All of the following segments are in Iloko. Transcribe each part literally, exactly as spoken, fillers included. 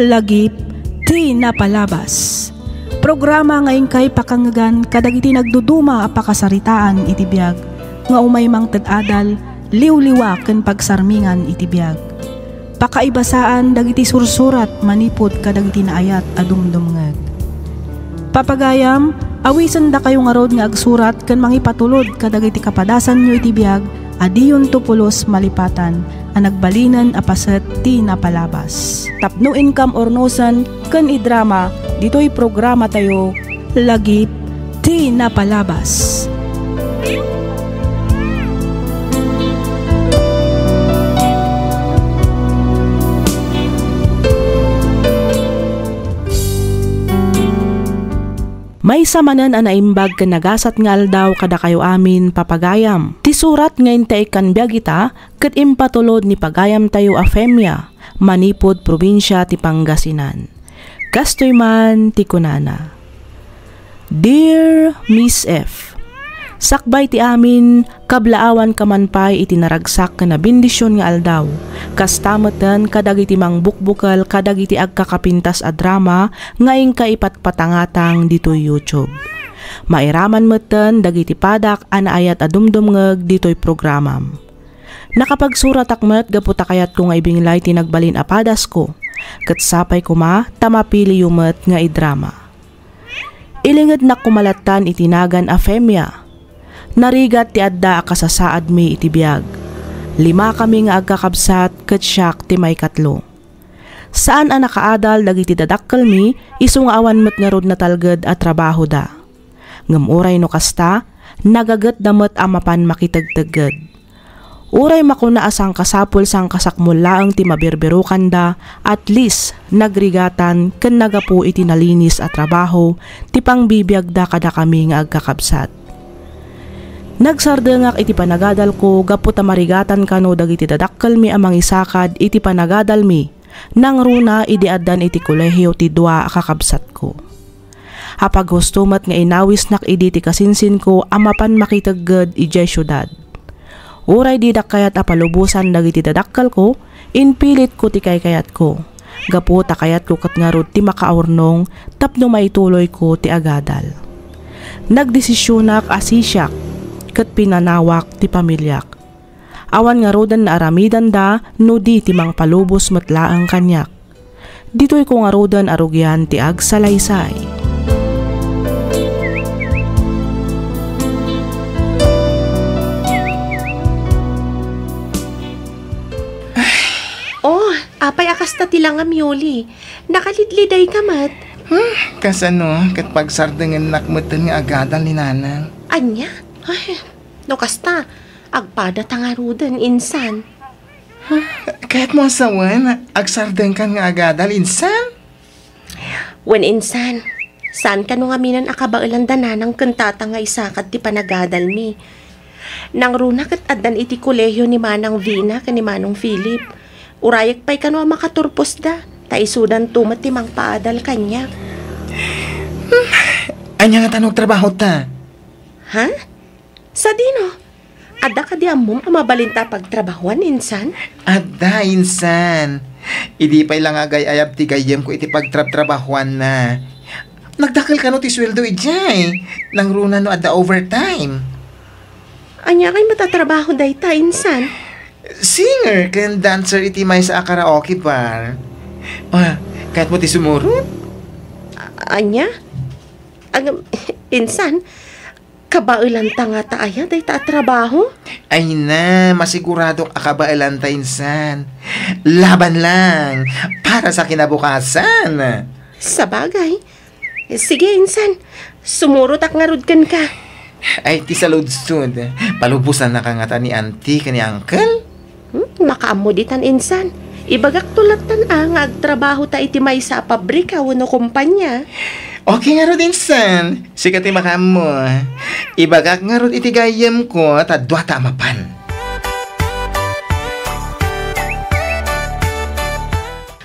Lagip ti napalabas. Programa nga inkay pakangngegan kadagiti nagduduma a pakasaritaan iti biag nga umay mangted adal, liwliwa ken pagsarmingan iti biag. Pakaibasaan dagiti sursurat manipud kadagiti naayat a dumdumngeg. Papagayam, awisendakayo ngarud nga agsurat ken mangipatulod kadagiti kapadasanyo iti biag a diyonto pulos malipatan a nagbalinen a paset ti napalabas. Tapno inkam urnosen ken idrama ditoy programatayo, Lagip ti Napalabas. Maysa manen a naimbag ken nagasat nga aldaw kadakayo amin, papagayam. Ti surat nga inta ikkan biag ita ket impatulod ni pagayamtayo a Femia, manipud probinsia ti Pangasinan. Kastoy man ti kunana, Dear Miss F, sakbay ti amin, kablaawanka man pay iti naragsak ken nabendision nga aldaw. Kasta metten kadagiti mangbukbukel kadagiti agkakapintas a drama nga inka ipatpatangatang ditoy YouTube. Mairaman metten dagiti padak a naayat a dumdumngeg ditoy programam. Nakapagsuratak met gapu ta kayatko nga ibinglay ti nagbalin a padasko, ket sapay koma ta mapiliyo met nga idrama. Ilingednak koma lattan iti nagan a Femia. Narigat ti adda a kasasaadmi iti biag. Limakami nga agkakabsat ket siak ti maikatlo. Saan a nakaadal dagiti dadakkelmi isu nga awan met ngarud natalged a trabahoda. Ngem uray no kasta, nagagetda met a mapan makitegtegged. Uray makuna a sangkasapul sangkasakmol laeng ti mabirbirokanda, at least, nagrigatan ken nagapu iti nalinis a trabaho ti pangbibiagda kadakami nga agkakabsat. Nagsardengak iti panagadalko gapu ta marigatan kano dagiti dadakkelmi a mangisakad iti panagadalmi nangruna idi addan iti kolehio ti dua a kakabsatko. Apaghusto met nga inawisnak idi ti kasinsinko a mapan makitegged idiay siudad. Uray didak kayat a palubosan dagiti dadakkelko, impilitko ti kaykayatko, gapu ta kayatko ket ngarud ti makaurnong tapno maituloyko ti agadal. Nagdesisionak a sisiak ket pinanawak ti pamiliak. Awan ngaruden naaramidanda no di ti mangpalubos met laeng kaniak. Ditoyko ngaruden a rugian ti agsalaysay. Oh, apay a kasta ti langam, Yoli? Nakalidlidayka met. Hmm, kasano ket pagsardengennak metten nga agadal ni Nanang. Ania? Ay, no kasta, agpada ta ngaruden, insan. Huh? Kayatmo a sawen, agsardengkan nga agadal, insan? Wen, insan, saan kano ngaminen a kabaelan da Nanang ken Tatang nga isakad ti panagadalmi. Nangruna ket addan iti kolehio ni Manang Vina ken ni Manong Philip. Urayek pay kano a makaturposda, ta isudanto met ti mangpaadal kaniak. Hmm, ania ngata no agtrabahota? Ha? Sadino? Adda kadi ammom a mabalinta a pagtrabahuan, insan? Adda, insan. Idi pay la nga agay-ayab ti gayyemko iti pagtrabtrabahuanna. Nagdakkel kano ti sueldo idiay. Nangruna no adda overtime. Ania ngay met a trabaho dayta, insan? Singer ken dancer iti maysa a karaoke bar. Ah, kayatmo ti sumurot? A-, ania? Agam, insan, kabaelanta ngata aya dayta a trabaho? Ay na, masiguradok a kabaelanta, insan. Laban lang para sa kinabukasan. Sabagay. Sige, insan. Sumurotak ngarud kenka. Ay, ti saludsod. Palubosannaka ngata ni auntie ken ni uncle? Hmm, makaammo ditan, insan. Ibagakto lattan a nga agtrabahota iti maysa a pabrika wenno kompania. Okay ngarud, insan. Sika ti makaammo. Ibagak ngarud iti gayyemko ta duata a mapan.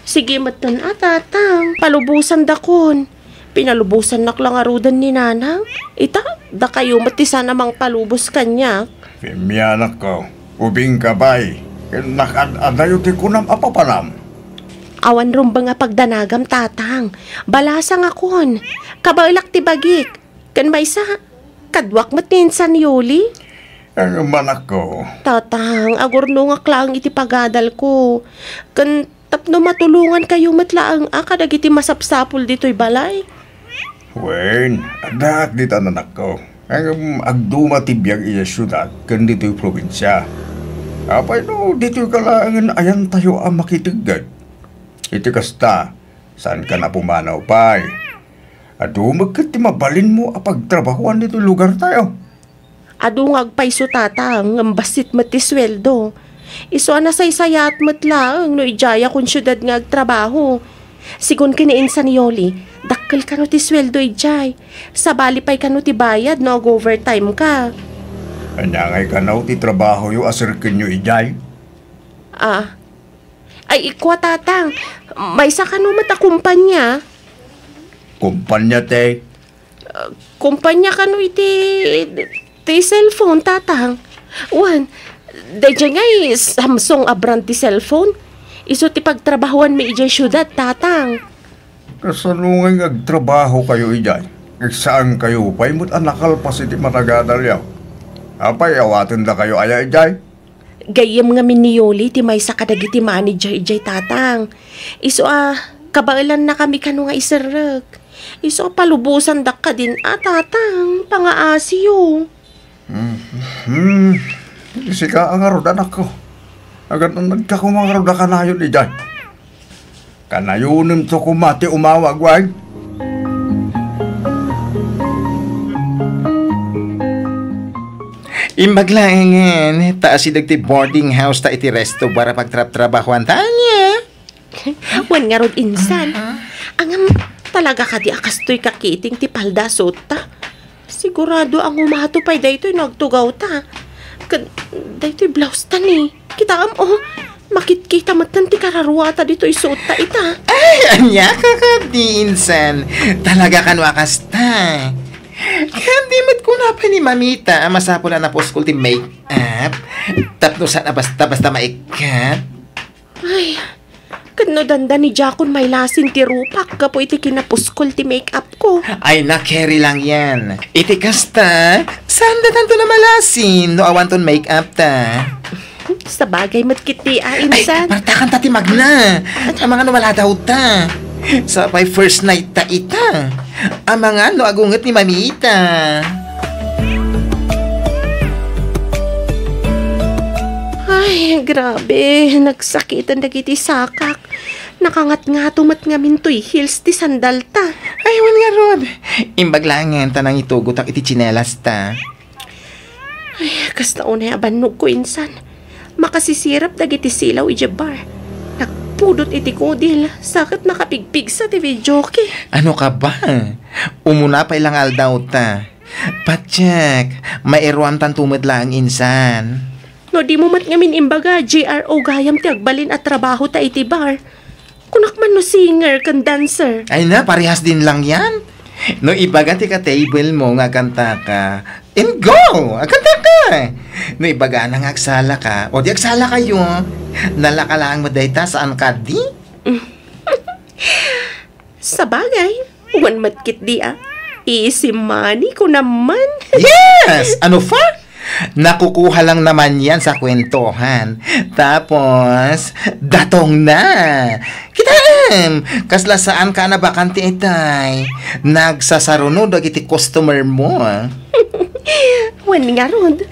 Sige metten a, Tatang. Palubosandakon. Pinalubosannak la ngaruden ni Nanang. Ita, dakayo met ti saan a mangpalubos kaniak. Femia, anakko, ubingka pay, ken nakaad-adayo ti kunam a papanam. Awan rumbeng a pagdanagam, Tatang. Balasangakon. Kabaelak ti bagik. Ken maysa, kaduak met ni insan Yoli. Ngem, anakko. Tatang, agurnongak laeng iti pagadalko. Ken tapno matulongankayo met laeng a kadagiti masapsapul ditoy balay. Wen, addaak ditan, anakko. Ngem agduma ti biag idiay siudad ken ditoy probinsia. Apay no ditoyka laengen ayantayo a makitegged? Iti kasta, saankan a pumanaw pay. Adu met ket ti mabalinmo a pagtrabahoan ditoy lugartayo. Adu nga agpayso, Tatang, ngem bassit met ti sueldo. Isu a nasaysayaat met laeng no idiayakon siudad nga agtrabaho. Sigun ken ni insan Yoli, dakkel kano ti sueldo idiay. Sabali pay kano ti bayad no ag-overtime ka. Ania ngay kano ti trabahoyo a serkenyo idiay? Ah. Ay, ikua, Tatang. Maysa kano met a kumpanya? Kumpanya ti? Ah, kumpanya kano iti, ti cellphone, Tatang? Wen, daydiay ngay Samsung a brand ti cellphone. Isu ti pagtrabahoanmi idiay siudad, Tatang. Kasano ngay nga agtrabahokayo idiay? Saankayo pay met a nakalpas iti managadalyo? Apay, awatendakayo aya idiay? Gayyem ngamin ni Yoli ti maysa kadagiti manager idiay, Tatang. Isu a, kabaelannakami kano nga iserrek. Isu a palubosandak kadin a, Tatang, pangaasiyo. Hmm. Hmm. Sika a ngarud, anakko. Agan-annadka koma ngarud a kanayon idiay. Kanayonemto koma ti umawag, wen? Imbag laengen, ta asideg ti boarding house ta iti resto bar a pagtrabtrabahoan ta ania? Wen ngarud, insan. Aha. Ngem, talaga kadi a kastoy kakiting ti palda a suotta? Sigurado a ngumato pay daytoy no agtugawta. Ken daytoy blouseta ni. Kitaem, o. Makitkita metten ti kararuata ditoy suotta ita. Ay, ania ka kadi, insan? Talaga kano a kasta? Ket di met kuna pay ni mamita a masapul a napuskol ti make-up tapno saan a basta-basta maikkat? Ay, ket no dandani diakon mailasin ti rupak gapu iti kinapuskol ti make-up ko. Ay, na, carry lang yan. Iti kasta, saan datanto na malasin no awanton make-up ta? Sabagay met kiti a, ay, insan. Martakan ta ti magna. Amangan no maladawta. Sapay first night ta ita. Amangan no agunget ni mamita. Ay, grabe. Nagsakiten dagiti sakak. Nakangatngato met ngamin toy heels ti sandalta. Ay, wen ngarud. Imbag laengen ta nangitugotak iti tsinelas ta. Ay, kasta unay a bannogko, insan. Makasisirap dagiti silaw idiay bar. Nagpudot iti kudil, sa ket nakapigpigsa ti videoke. Ano ka ba? Umuna pay lang aldaw ta. Patiek, mairuamtanto met laeng, insan. No dimo met ngamin imbaga, J R O gayam ti agbalin a trabaho ta iti bar. Kunak man no singer ken dancer. Ay na, parehas din lang yan. No ibaga ti ka-table mo nga agkantaka, and go! Agkantaka! No ibagana nga agsalaka, o di agsalakayo. Nalaka laeng met dayta, saan kadi? Sabagay, wen met ketdi a. Easy money, kunam man. Yes! Ano pa? Nakukuha lang naman yan sa kwentuhan. Tapos, datong na. Kitaem, kasla saanka a nabakante itay. Nagsasaruno dagiti customer mo. Wen ngarud.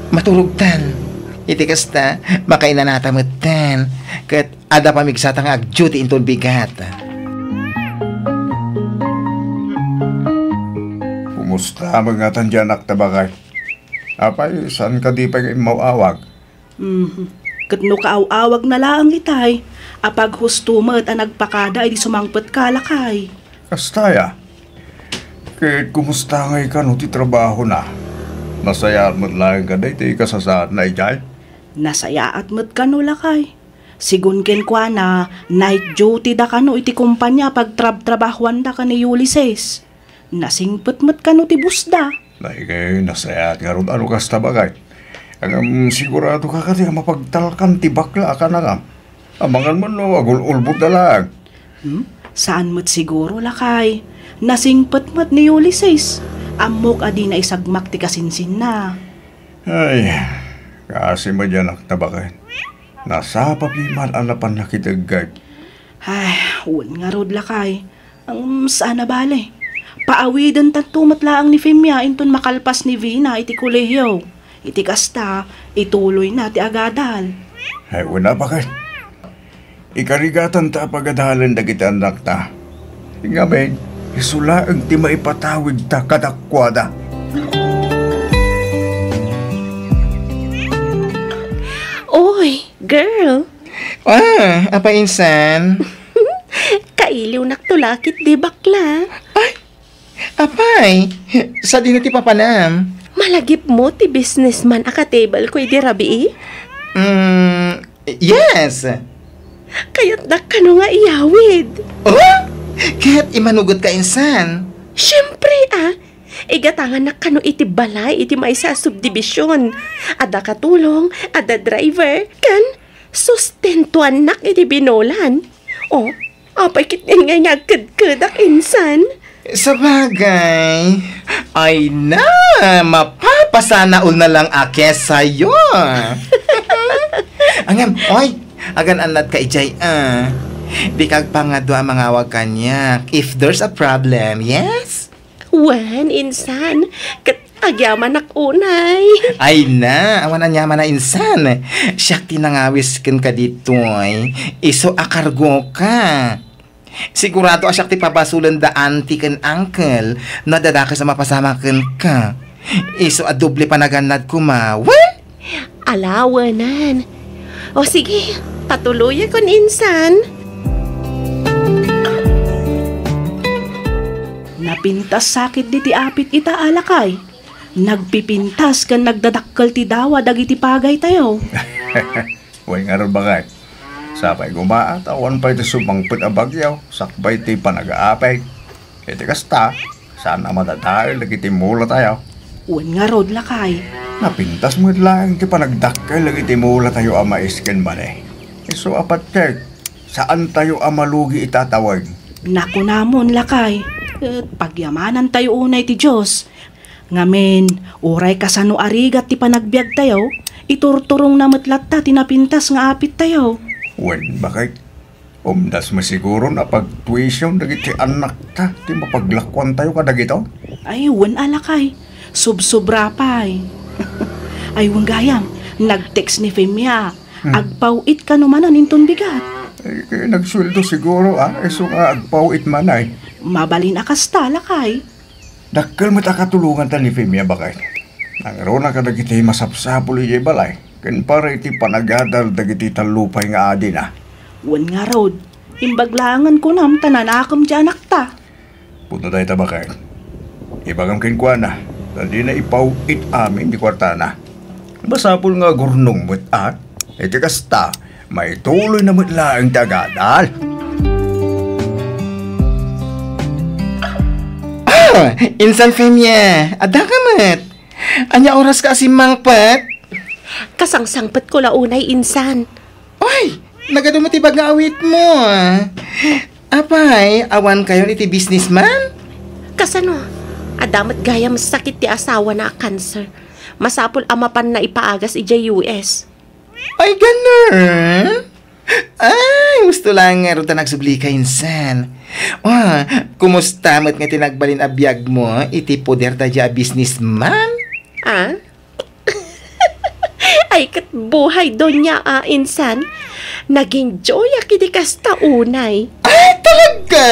Maturogtan. Iti kasta, makainanata metten. Ket adda pamigsata nga agduty inton bigat. Kumusta met ngatan di anakta, baket? Apay, saan kadi pay nga immaw-awag? Mhm. Ket no kaaw-awagna laeng itay, apaghusto met a nagpakada idi sumangpetka, lakay. Kasta aya. Ket kumusta ngay kano ti trabahona? Nasayaat met laeng kadi ti kasasaadna idiay? Nasayaat met kano, lakay. Sigun kenkuana, night duty da kano iti kompania a pagtrabtrabahuanda ken ni Ulysses. Nasingpet met kano ti boss da. Nay, nasayaat ngarud a no kasta, baket. Ngem sigurado ka kadi a mapagtalkan ti bakla a kanangam? Amangan man no agul-ulbod da laeng. Hmm? Saan met siguro, lakay. Nasingpet met ni Ulysses. Ammok a dina isagmak ti kasinsinna. Ay, kasi madianak ta baket. Nasapa piman a napan nakitegged. Ay, wen ngarud, lakay. Ang saan a bale. Paawiden tanto met laeng ni Femia inton makalpas ni Vina iti kolehiyo. Iti kasta, ituloyna ti agadal. Ay, una, baket. Ikarigatan ta a pagadalen dagiti annakta. Ngamin, isu laeng ti maipatawidta kadakuada. Oy, girl! Ah, apa insan? Kailiwnak to lakit di bakla. Ay, apay, sadino ti papanam? Malagipmo ti businessman a ka-table ko idi rabii? Mm, yes. Kayatnak kano nga iyawid. Oh? Ket imanugot ka insan? Siyempre, ah. Igatangannak kano iti balay iti maysa a subdivision. Adda katulong, adda driver, ken sustentuannak iti binolan. Oh, apay ket ngay nga agkedkedak insan? Sabagay, ay na, mapapasana all na lang a kesayo. Angem, oy, agan-annad ka idiay, ah. Di ka agpangadua a mangawag kaniak if there's a problem, yes? Wen, insan, ket agyamanak unay. Ay na, awan aniaman a insan. Siak ti nangawis kenka ditoy. Isu a kargoka. Sigurado a siak ti pabasolen da auntie ken uncle no adda dakes a mapasamak kenka. Isu a doble panagannad koma. Wen? Ala, awanan. O sige, patuloyakon insan. Napintas sakit diti apit ita a lakay. Nagpipintas ken nagdadakkel ti dawa dagiti pagaytayo. Wen ngarud, baket. Sapay koma ta awan pay ti sumangpet a bagyo sakbay ti panagaapit. Iti kasta, saan a madadael dagiti mulatayo. Wen ngarud, lakay. Napintas met laeng ti panagdakkel dagiti mulatayo a mais ken mani. Isu a patgek, saantayo a malugi ita a tawen. Nakunamon, lakay, ket pagyamanantayo unay ti Dios. Ngamin, uray kasano a rigat ti panagbiagtayo, iturturongna met latta ti napintas nga apittayo. Wen, baket. Umdas masiguron a pagtuition dagiti annakta ti mapaglakuantayo kadagito? Ay, wen a lakay. Subsobra pay. Ay, wen gayam, nag-text ni Femia. Hmm. Agpaw-it kano manen inton bigat. Ay, kay nagsueldo siguro, ah. Isu nga agpaw-it man ay. Mabalin a kasta, lakay. Dakkel met a katulonganta ni Femia, baket. Nangruna kadagiti masapsapul idiay balay, ken para iti panagadal dagiti tallupay nga adina. Wen ngarud, imbag laengen kunam ta nanakem ti anakta. Pudno dayta, baket. Ibagam kenkuana, ta dina ipaw-it amin ti kuartana. Masapul nga agurnong met, a. Iti kasta, maituloyna met laeng ti agadal. Ah, insan Femia, adda ka met? Ania oras ka a simmangpet? Kasangsangpetko la unay, insan. Oy, nagadu met ti bag nga awitmo, a. Apay, awan kayon iti businessman? Kasano? Adda met gayam sakit ti asawana a cancer. Masapul a mapanna ipaagas idiay U S. Ay, ganun? Ay, husto laeng ngarud ta nagsubli ka insan. Ah, kumusta met nga ti nagbalin a biagmo iti poder daydiay a businessman? Ah? Ay, ket buhay, Doña, a, insan. Nag-enjoyak idi kasta unay. Ay, talaga?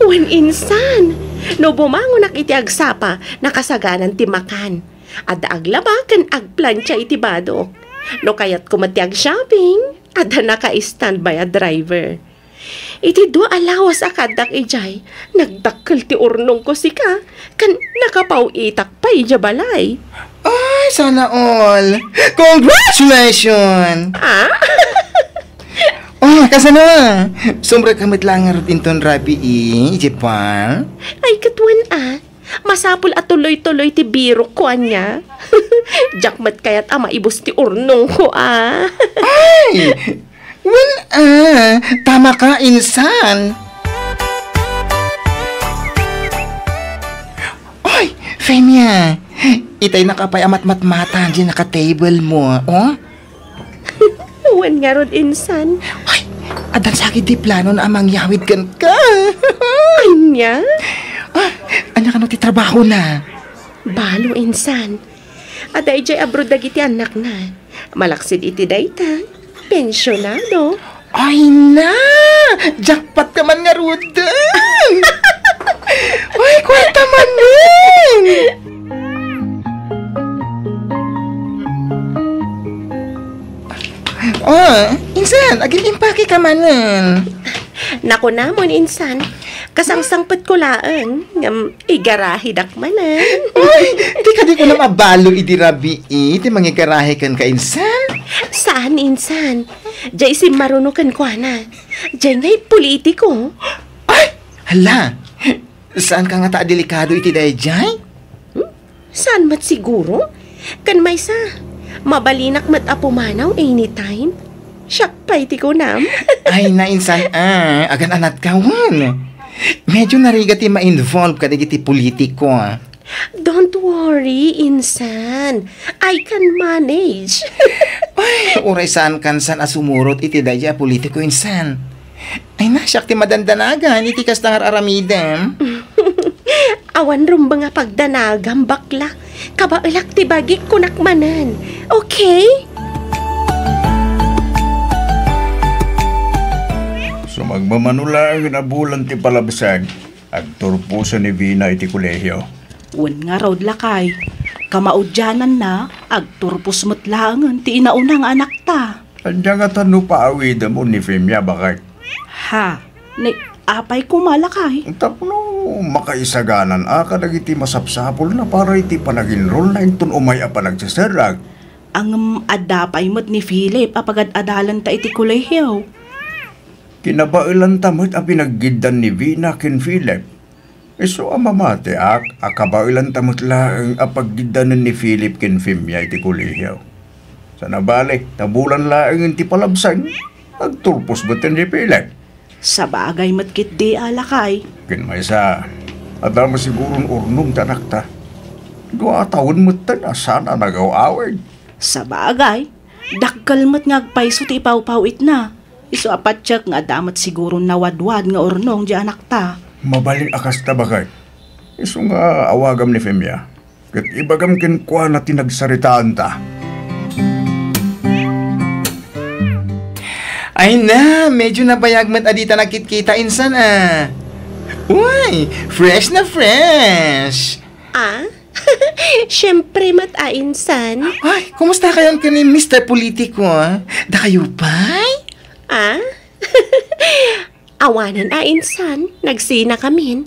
Wen, insan. No bumangonak iti agsapa, nakasaganan ti makan. Adda aglaba ken agplancha iti bado. No kayatko met ti agshopping, adda naka-standby a driver. Iti dua a lawas a kaaddak idiay, nagdakkel ti urnongko sika, ken nakapaw-itak pay idiay balay. Ay, sana all! Congratulations! Ah? Oh, kasano? Sumrekka met laeng ngarud inton rabii, idiay bar? Ay, ket wen a. Masapul a tuloy-tuloy ti birokko ania. Diak met kayat a maibus ti urnongko a. Ay! Wen, ah, tama ka, insan. Oy, Femia, itay nakapay a matmatmatan di naka-table mo, oh? Wen ngarud, insan. Ay, addan sa di plano na amangyawid kenka. Ania? Ah, ania kano ti trabaho na? Balo, insan. Adda idiay abroad dagiti annakna. Malaksid iti dayta, pensionado. Ay na! Jackpot ka man ngaruden! Ay, kwarta manen! Oh, insan, agin-impake ka manen. Nakunamon, insan, kasangsangpetko laeng, ngem igarahidak manen. Uy, di kadi kunam a balo idi rabii ti mangigarahi kenka, insan? Saan, insan. Diay simmaruno kenkuana. Diay ngay politiko. Ay, hala. Saan ka ngata a delikado iti daydiay? Hmm? Saan met siguro? Ken maysa, mabalinak met a pumanaw anytime. Siak pay ti kunam. Ay, nainsan a, agan-anat ka wen. Medyo narigat ti ma-involve kadagiti politiko, ah. Don't worry, insan. I can manage. Ay, uray saan kansan a sumurot iti daydiay a politiko, insan. Ay na, siak ti madandanagan iti kasta nga ar-aramidem. Awan rumbeng a pagdanagam, bakla. Kabaelak ti bagik, kunak manen. Okay? Sumagmamano laeng a bulan ti palabsag, agturposen ni Vina iti kolehio. Wen ngarud, lakay. Kamaudiananna, agturpos met laengen ti inauna nga anakta. Ania ngata no paawidem ni Femia, bakay? Ha? Ni, apay koma, lakay? Tapno makaisaganan a kadagiti masapsapulna para iti panag-enrollna inton umay a panagseserrek. Ngem adda pay met ni Philip a pagad-adalanta iti kolehio. Kinabaelanta met a pinaggiddan ni Vina ken Philip. Isu a mamatiak a kabaelanta met laeng a paggiddanen ni Philip ken Femia iti kolehio. Sana bale, ta bulan laeng ti palabsag, agturpos met ni Philip. Sabagay met ketdi a, lakay. Ken maysa, adda met siguron urnong ti anakta. Dua a tawen metten a saan a nagaw-awid. Sabagay, dakkel met nga agpayso ti ipawpaw-itna. Isu a patiek nga adda met siguron nawadwad nga urnong diay anakta. Mabalin a kasta, bakay. Isu nga awagam ni Femia, ket ibagam kenkuana ti nagsaritaanta. Ay na, medyo nabayag met a dita nagkitkita, insan a. Uy, fresh na fresh! Ah? Siyempre met a, insan. Ay, kumusta kayon ken ni Mister Politiko, ah? Dakayo pay? Ah? Awanen a, insan, nagsinakamin.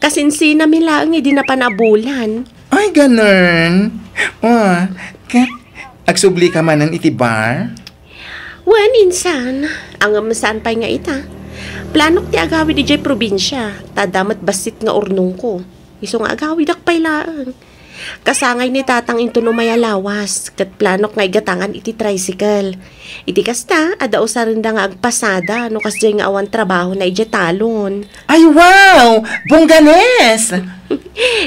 Kasinsinami laeng idi napan a bulan. Ay, ganun. Oh, ket agsubli ka manen iti bar? Wen, insan, ngem saan pay nga ita. Planok ti agawid idiay probinsia, ta adda met bassit nga urnongko. Isu nga agawidak pay laeng. Kasangay ni tatang inton umay a lawas, ket planok nga igatangan iti tricycle. Iti kasta, adda usarenda nga agpasada no kasdiay nga awan trabahona idiay talon. Ay, wow! Bongganes!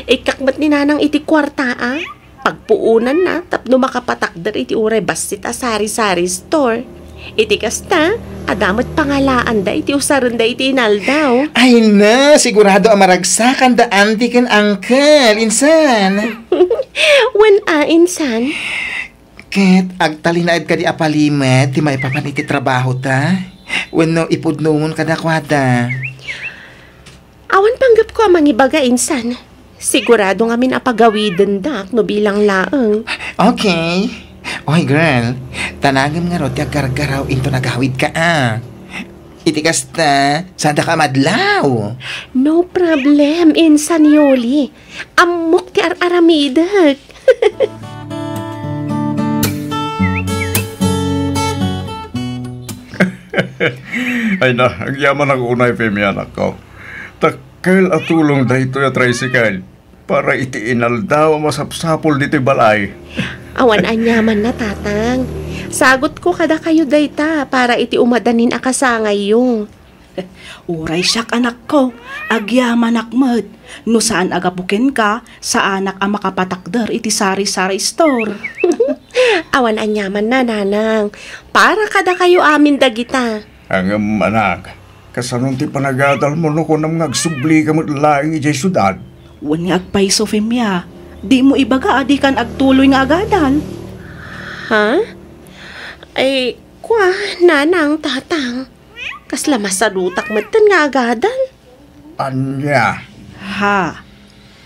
Ikkak met ni nanang iti kuarta, a. Pagpuonanna tapno makapatakder iti uray bassit a sari-sari store. Iti kasta, adda met pangalaanda iti usarenda iti inaldaw. Ay na, sigurado a maragsakanda, auntie ken uncle, insan. Wen a, insan. Ket agtalinaed kadi a palimed ti maipapan iti trabahota? Wenno ipudnongon kadakuada? Awan panggepko a mangibaga, insan. Sigurado ngamin a pagawidendak no bilang laeng. Okay. Oy, girl, tanagem ngarud ti aggargaraw inton agawidka, a. Iti kasta, saanda ka madlaw. No problem, insan Yoli. Ammok ti ar-aramidek. Ay na, agyamanak unay, Femi, anakko. Dakkel a tulong daytoy a tricycle para iti inaldaw a masapsapul ditoy balay. Awan aniamanna, Tatang. Sagutko kadakayo dayta para iti umadanin a kasangayyo. Uray siak, anakko, agyamanak met. No saan a gapu kenka, saanak a makapatakder iti sari-sari store. Awan aniamanna, Nanang. Para kadakayo amin dagita. Ngem, anak, kasanon ti panagadalmo no kunam nga agsublika met laeng idiay siudad? Wen nga agpayso, Femia. Dimo ibaga a dikan agtuloy nga agadal. Ha? Ay, kua, Nanang, Tatang. Kasla masadutak metten nga agadal. Ania? Ha?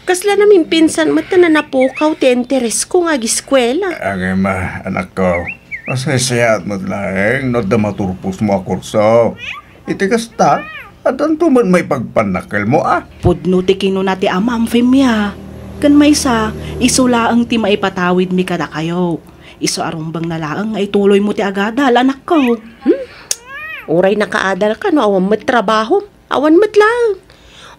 Kasla namimpinsan metten a napukaw ti interesko nga agiskuela. Ngem, anakko, masaysayaat met laeng no adda maturposmo a kurso. Iti kasta, addanto met maipagpannakkelmo a. Pudno ti kinuna ti amam, Femia. Ken maysa, isu laeng ti maipatawidmi kadakayo. Isu a rumbengna laeng nga ituloymo ti agadal, anakko. Hmm? Uray nakaadalka no awan met trabahom. Awan met laeng.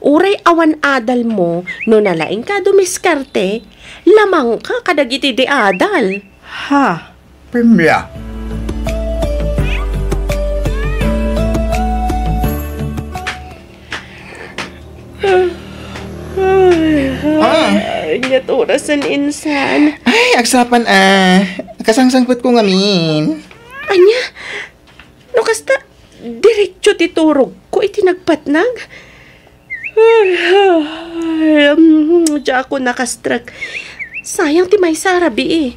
Uray awan adalmo, no nalaingka a dumiskarte, lamangka kadagiti di adal. Ha? Femia. Ah. Ania ti orasen, insan? Ay, agsapa, ah. Kasangsangpetko ngamin. Ania? No kasta, diretso ti turogko iti nagpatnag. Ay, ay, mm, diakon nakastrek. Sayang ti maysa a rabii.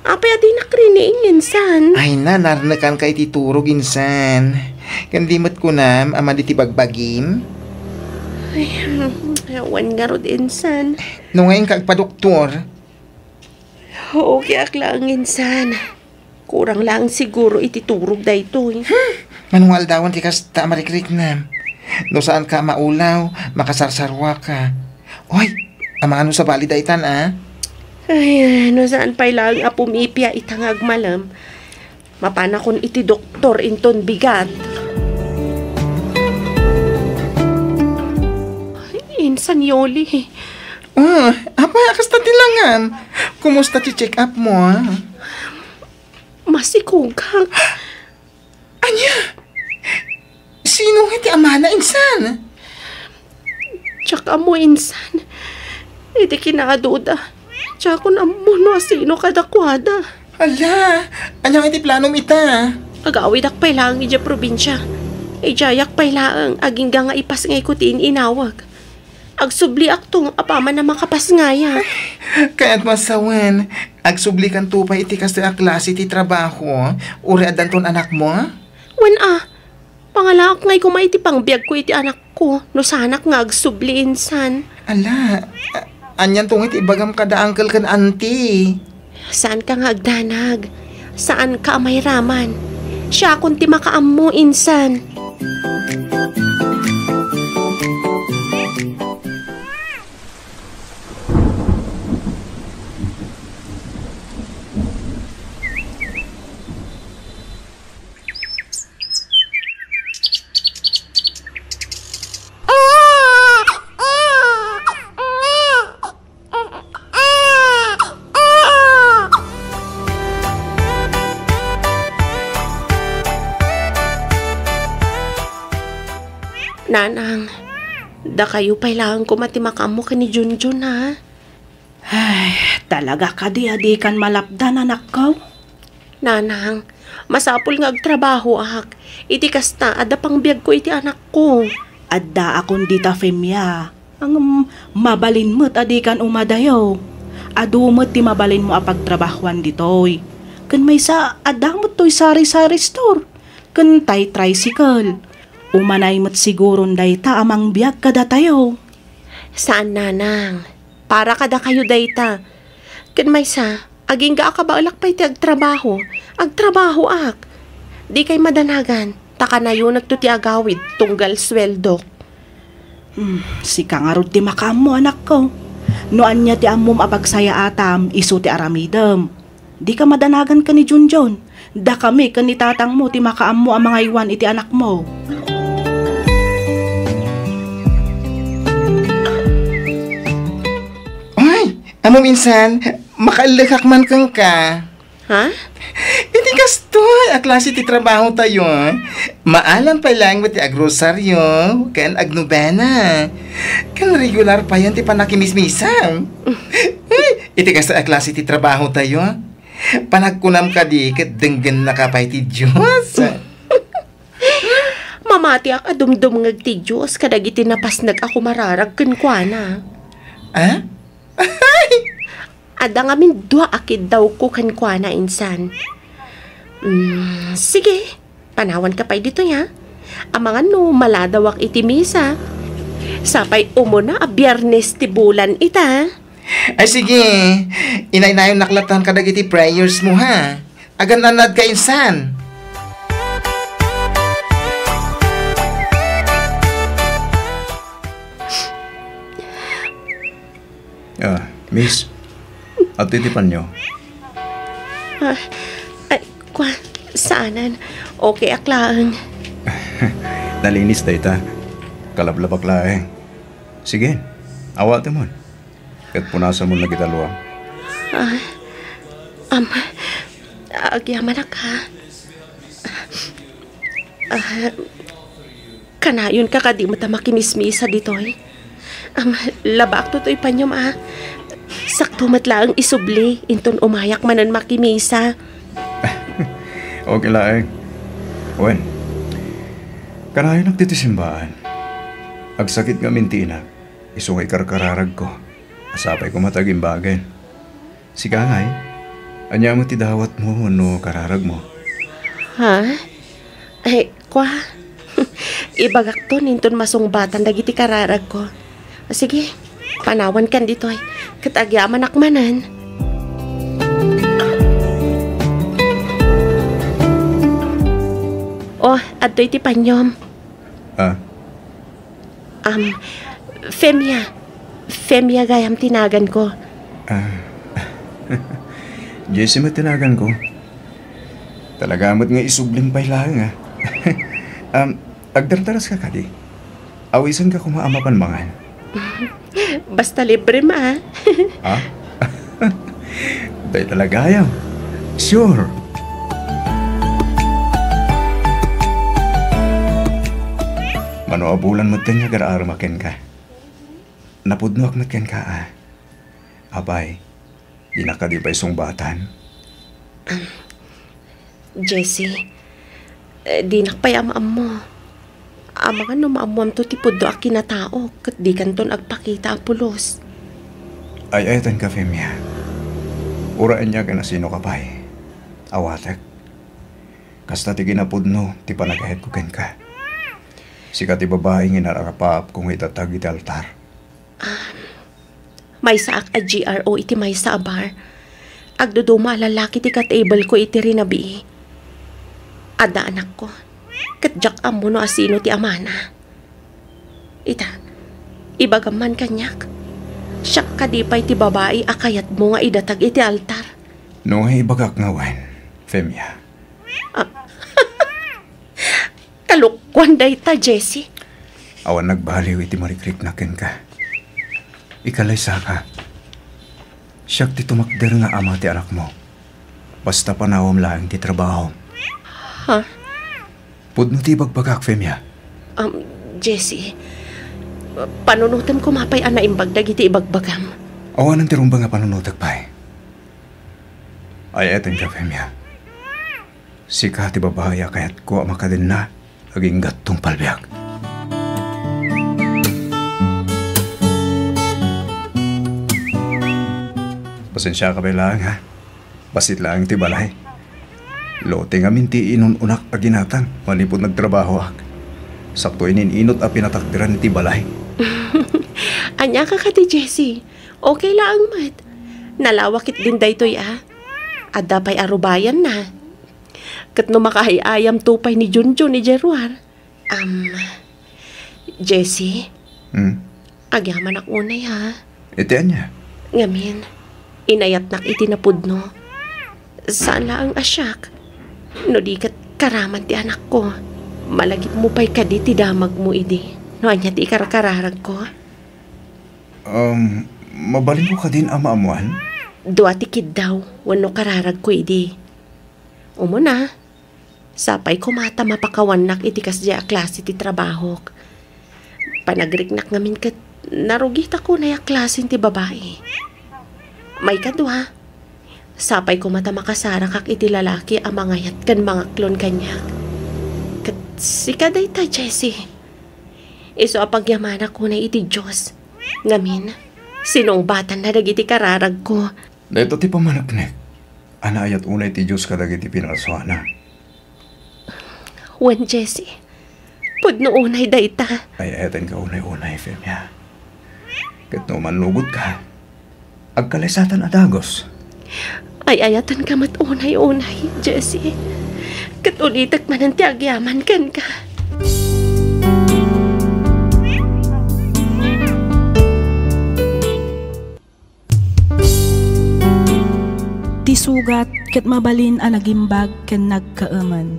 Apay a dinak riniing, insan? Ay na, narnekanka iti turog, insan. Ken di met kunam a madi ti bagbagim? Ay, mm, awan ngarud, insan. No nga inka agpadoktor? Okay ak laeng, insan. Kurang laeng siguro iti turog daytoy. Hmm, mano nga aldawan ti kasta a marikriknam. No saanka a maulaw, makasarsarwaka. Oy, amangan no sabali daytan, a? Ay, no saan pay laeng a pumipia ita nga agmalem, mapanakon iti doktor inton bigat. Insan Yoli. Oh, apay a kasta ti langam? Kumusta ti check-up mo, a? Masikogak. Ania? Sino nga ti amana, insan? Diak ammo, insan. Iti kinaaduda, diakon ammo no asino kadakuada. Hala, ania nga iti planom ita? Agawidak pay laeng idiay probinsia. Idiayak pay laeng, agingga nga ipasngayko ti in-inawag. Agsubliakto apaman a makapasngayam. Kayatmo a sawen, agsublikanto pay iti kastoy a klase ti trabaho, uray addanton anakmo? Wen a, pangalaak ngay koma iti pangbiagko iti anakko, no saanak nga agsubli, insan. Ala, a-, anianto ngay ti ibagam kada uncle ken auntie? Saanka nga agdanag. Saanka a mairaman. Siakon ti makaammo, insan. Nanang, dakayo pay laeng koma ti makaammo ken ni Junjun, ha? Ay, talaga kadi a dikan malapdan, anakko? Nanang, masapul nga agtrabahoak. Iti kasta, adda pangbiagko iti anakko. Addaakon dita, Femia. Ngem, mabalin met a dikan umadayo. Adu met ti mabalinmo a pagtrabahoan ditoy. Ken maysa, adda met toy sari-sari store. Ken tay tricycle. Umanay met siguron dayta a mangbiag kadatayo. Saan, Nanang. Para kadakayo dayta. Ken maysa, agingga a kabaelak pay ti agtrabaho, agtrabahoak. Dikay madanagan, ta kanayonekto ti agawid tunggal sueldok. Hmm, sika ngarud ti makaammo, anakko. No ania ti ammom a pagsayaatam, isu ti aramidem. Dika madanagan ken ni Junjun. Dakami ken ni tatangmo ti makaammo a mangaywan iti anakmo. Ay, ammom insan, Makaellekak man kenka. Ha? Iti kastoy a klase ti trabaho tayo, maalam pay laeng met ti agrosaryo ken agnobena. Ken regular payen ti panakimismisa. Uy, iti kastoy a klase ti trabaho tayo, panagkunam kadi ket denggennaka pay ti Dios. Mamatiak a dumdumngeg ti Dios kadagiti napasnek a kumararag kenkuana. Ah? Adda ngamin dua a kiddawko kenkuana insan. Mm, sige, panawanka pay ditoy, ha? Amangan no maladawak iti misa. Sapay umuna a Biyernes ti bulan ita. Ay, sige. Inaynayon latta kadagiti prayers mo, ha? Agan-annadka insan. Ah, miss, adtoy ti panyo. Ah, ay, kwa, saanen. Okay ak laeng. Nalinis dayta. Kalablabak laeng. Sige, awatemon. Ket punasamon dagiti aluam. Ah, am, agyamanak, ha? Ah, kanayonka kadi met a makimismisa ditoy? Am, labaakto toy panyom, a. Sakto met laeng isubli, inton umayak manen makimisa. Okay laeng. Wen, kanayonak ditoy simbaan. Agsakit ngamin ti inak, isu nga ikarkararagko. Sapay koma ta agimbagen. Sika ngay, ania met ti dawatmo wenno kararagmo? Ha? Ay, kwa. Ibagakton inton masungbatan dagiti kararagko. Sige, panawankan ditoy. Ket agyamanak manen. Oh, adtoy ti panyom. Ah? Am, Femia. Femia gayam ti naganko. Ah. Jessie met ti naganko. Talaga met nga isublim pay laeng, a. Am, agdardaras ka kadi? Awisenka koma a mapan mangan. Basta libre ma, a. Ha? Dayta la gayam. Sure. Mano a bulan met nga agar-arem kenka. Napudnoak met kenka, a. Apay, dinak kadi pay sungbatan? Jessie, eh, dinak pay amaammo. Amangan no maammoamto ti pudno a kinataok ket dikanton agpakita a pulos. Ay-ayatenka, Femia. Uray ania ken asinoka pay, awatek. Kasta ti kinapudno ti panagayatko kenka. Sika ti babai nga inarapaapko nga idatag iti altar. Ah, maysaak a G R O iti maysa a bar. Agduduma a lalaki ti ka-table ko iti rinabii. Adda anakko. Ket diak ammo no asino ti amana. Ita, ibagam man kaniak. Siak kadi pay ti babai a kayatmo nga idatag iti altar? No nga ibagak nga wen, Femia. Ah. Kalokuan dayta, Jessie. Awan nagbaliw iti marikriknak kenka. Ikalaysaka. Siak ti tumakder nga ama ti anakmo. Basta panawam laeng ti trabaho. Ha? Pudno ti ibagbagak, Femia. Um, Jessie, panunotem koma pay a naimbag dagiti ibagbagam. Awanen ti rumbeng a panunotek pay. Ay-ayatenka, Femia. Sika ti babai a kayatko a makadenna agingga tungpal biag. Pasensiaka pay laeng, ha? Bassit laeng ti balay. Lote ngamin ti inun-unak a ginatang manipud nagtrabahoak. Sakto inin-inut a pinatakderan iti balay. Ania ka kadi, Jessie? Okay laeng met. Nalawak ketdin daytoy, a. Adda pay a rubayanna. Ket no makaay-ayamto pay ni Junjun idiay ruar. Am, Jessie? Hmm? Agyamanak unay, ha? Iti ania? Ngamin, inayatnak iti napudno. Saan laeng a siak. No di ket karaman ti anakko. Malagipmo pay kadi ti damagmo idi no ania ti ikarkararagko? Um, mabalinko kadin a maammoan? Dua ti kiddaw wenno kararagko idi. Umuna, sapay koma ta mapakawannak iti kasdiay a klase ti trabahok. Panagriknak ngamin ket narugitak unay a klase ti babai. Maikadua, sapay koma ta makasarakak iti lalaki a mangayat ken mangaklon kaniak. Ket sika dayta, Jessie. Isu a pagyamanak unay iti Dios. Ngamin, sinungbatanna dagiti kararagko. Dayta ti pammaneknek a naayat unay ti Dios kadagiti pinarsuana. Wen, Jessie, pudno unay dayta. Ay-ayatenka unay-unay, Femia. Ket no mannugotka, agkalaysatan a dagus. Ay-ayatenka met unay-unay, Jessie. Ket ulitek manen ti agyaman kenka. Ti sugat ket mabalin a nagimbag ken nagkaemen.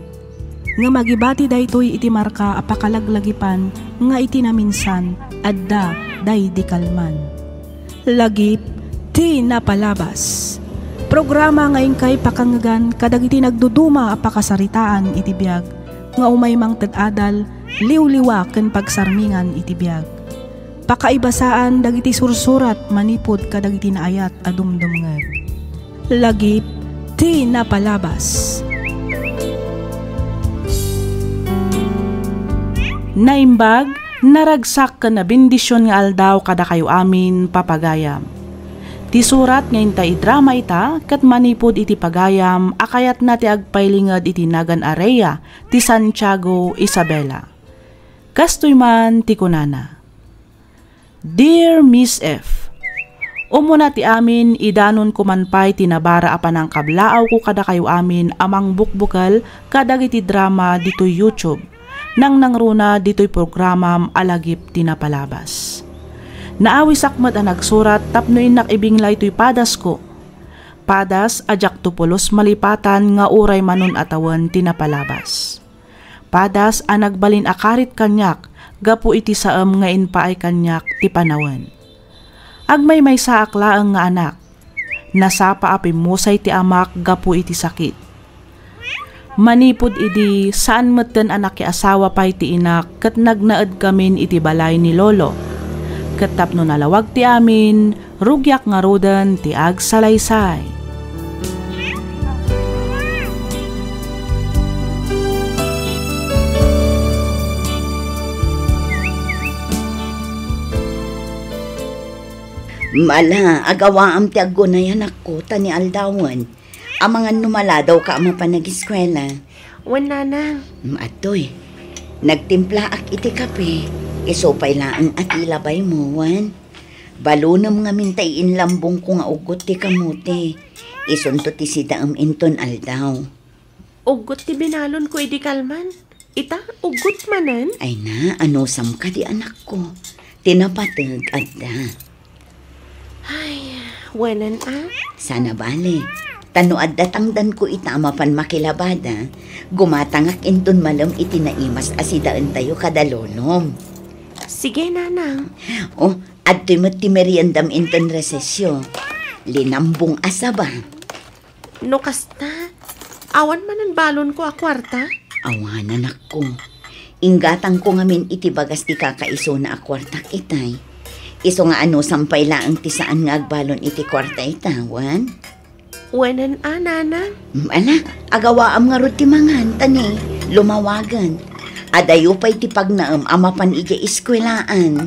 Ngem agibati daytoy iti marka a pakalaglagipan nga iti naminsan, adda daydi kalman. Lagip ti napalabas. Programa nga inkay pakangngegan kadagiti nagduduma a pakasaritaan iti biag nga umay mangted adal, liwliwa ken pagsarmingan iti biag. Pakaibasaan dagiti sursurat manipud kadagiti naayat a dumdumngeg. Lagip ti napalabas. Naimbag, naragsak ken nabendision nga aldaw kadakayo amin, papagayam. Ti surat nga intay idrama ita ket manipud iti pagayam a kayatna ti agpailinged iti nagan a Rhea ti Santiago, Isabela. Kastoy man ti kunana, Dear Miss F, umuna ti amin, idanonko man pay ti nabara a panangkablaawko kadakayo amin a mangbukbukel kadagiti drama ditoy YouTube, nangnangruna ditoy programam a Lagip ti Napalabas. Naawisak met a nagsurat tapno innak ibinglay toy padasko. Padas a diakto pulos malipatan nga uray manon a tawen ti napalabas. Padas a nagbalin a karit kaniak gapu iti saem nga impaay kaniak ti panawen. Agmaymaysaak laeng nga anak. Nasapa a pimmusay ti amak gapu iti sakit. Manipud idi, saan metten a nakiasawa pay ti inak ket nagnaedkamin iti balay ni lolo. Ket tapno nalawag ti amin, rugiak ngaruden ti agsalaysay. Mala, agawaam ti aggunay, anakko, ta ni aldawen. Amangan no maladawka a mapan agiskuela. Wen, nanang. Mm, adtoy. Nagtimplaak iti kape. Isu pay laeng a ti labaymo, wen. Balonem ngamin ta iinlambongko nga uggot ti kamote. Isunto ti sidaem inton aldaw. Uggot ti binalonko idi kalman. Ita, uggot manen? Ay na, anusam kadi, anakko. Ti napateg, adda. Ay, wenen a? Sana bale. Ta no adda tangdanko ita a mapan makilabada, gumatangak inton malem iti naimas a sidaentayo kada lolom. Sige, nanang. Oh, adtoy met ti meriendam inton resesyo. Linambong a saba. No kasta, awan manen balonko a kuarta? Awan, anakko. Inggatangko ngamin iti bagas ti kakaisuna a kuartak itay. Isu nga anusam pay laeng ti saan nga agbalon iti kuarta ita, wen? Wenen a, nana? Mm, ala, agawaam ngarud ti mangan, ta ni, lumawagen. Adayo pay ti pagnaem a mapan idiay eskuelaan.